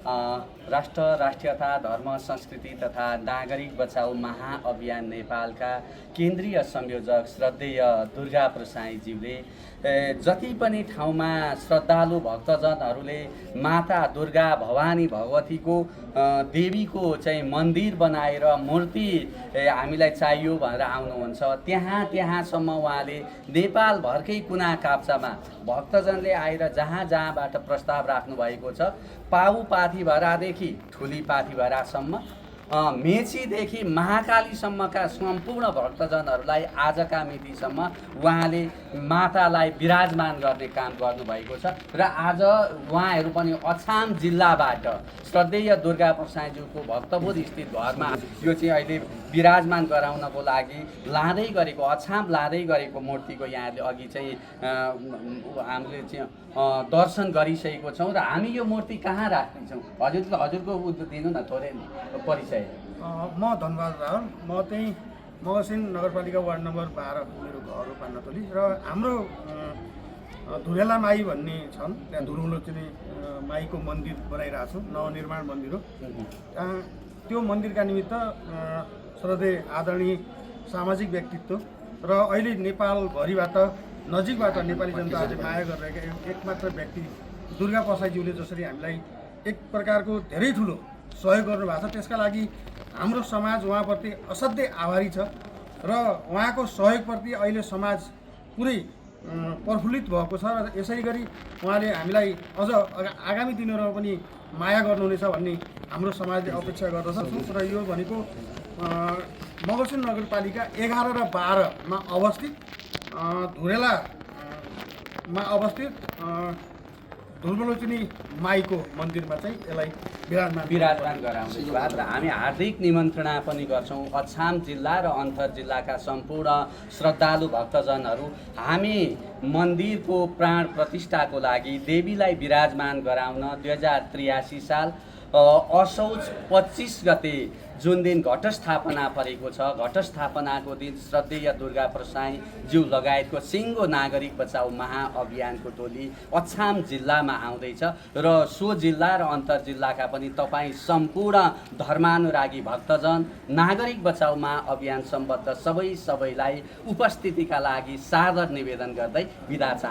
राष्ट्र राष्ट्रियता धर्म संस्कृति तथा नागरिक बचाउ महाअभियान नेपालका केन्द्रीय संयोजक श्रद्धेय दुर्गा प्रसाईज्यूले जति पनि ठाउँमा श्रद्धालु भक्तजनहरूले माता दुर्गा भवानी भगवतीको देवीको चाहिँ मन्दिर बनाएर मूर्ति हामीलाई चाहियो भनेर आउनुहुन्छ, त्यहाँसम्म उहाँले नेपालभरकै कुना काप्चामा भक्तजनले आएर जहाँबाट प्रस्ताव राख्नु भएको छ, पाउ पाथिभरादेखि ठुली पाथिभरासम्म, मेचीदेखि महाकालीसम्मका सम्पूर्ण भक्तजनहरूलाई आजका मितिसम्म उहाँले मातालाई विराजमान गर्ने काम गर्नुभएको छ। र आज उहाँहरू पनि अछाम जिल्लाबाट श्रद्धेय दुर्गा प्रसाईज्यूको भक्तपुर स्थित घरमा यो चाहिँ अहिले विराजमान गराउनको लागि लाँदै गरेको, अछाम लाँदै गरेको मूर्तिको यहाँले अघि चाहिँ हामीले चाहिँ दर्शन गरिसकेको छौँ। र हामी यो मूर्ति कहाँ राख्नेछौँ? हजुरको दिनु न थोरै परिचय। म धनबहादुर रावल, म चाहिँ मगरसिंह नगरपालिका वार्ड नम्बर 12 मेरो घर हो पान्नातोली। र हाम्रो धुरेला माई भन्ने छन्, त्यहाँ धुरुलोचनी माईको मन्दिर बनाइरहेको छु, नवनिर्माण मन्दिर हो। त्यो मन्दिरका निमित्त श्रद्धेय आदरणीय सामाजिक व्यक्तित्व र अहिले नेपालभरिबाट नजिकबाट नेपाली जनताहरूले माया गरिरहेका एकमात्र व्यक्ति दुर्गा प्रसाईज्यूले जसरी हामीलाई एक प्रकारको धेरै ठुलो सहयोग गर्नुभएको छ, त्यसका लागि हाम्रो समाज उहाँप्रति असाध्यै आभारी छ। र उहाँको सहयोगप्रति अहिले समाज पुरै प्रफुल्लित भएको छ। र यसै गरी उहाँले हामीलाई अझ आगामी दिनहरूमा पनि माया गर्नुहुनेछ भन्ने हाम्रो समाजले अपेक्षा गर्दछ। र यो भनेको मगरसिंह नगरपालिका 11 र 12 मा अवस्थित धुरेलामा अवस्थित धुर्बलोचनी माईको मन्दिरमा चाहिँ यसलाई विराजमान गराउँदैछ। र हामी हार्दिक निमन्त्रणा पनि गर्छौँ अछाम जिल्ला र अन्तर जिल्लाका सम्पूर्ण श्रद्धालु भक्तजनहरू हामी मन्दिरको प्राण प्रतिष्ठाको लागि देवीलाई विराजमान गराउन 2083 साल असौज 25 गते जुन दिन घटस्थापना परेको छ, घटस्थापनाको दिन श्रद्धेय दुर्गा प्रसाईज्यू लगायतको सिङ्गो नागरिक बचाउ महाअभियानको टोली अछाम जिल्लामा आउँदैछ। र सो जिल्ला र अन्तर जिल्लाका पनि तपाईँ सम्पूर्ण धर्मानुरागी भक्तजन नागरिक बचाउ महाअभियान सम्बद्ध सबैलाई उपस्थितिका लागि सादर निवेदन गर्दै बिदा चाहन्छु।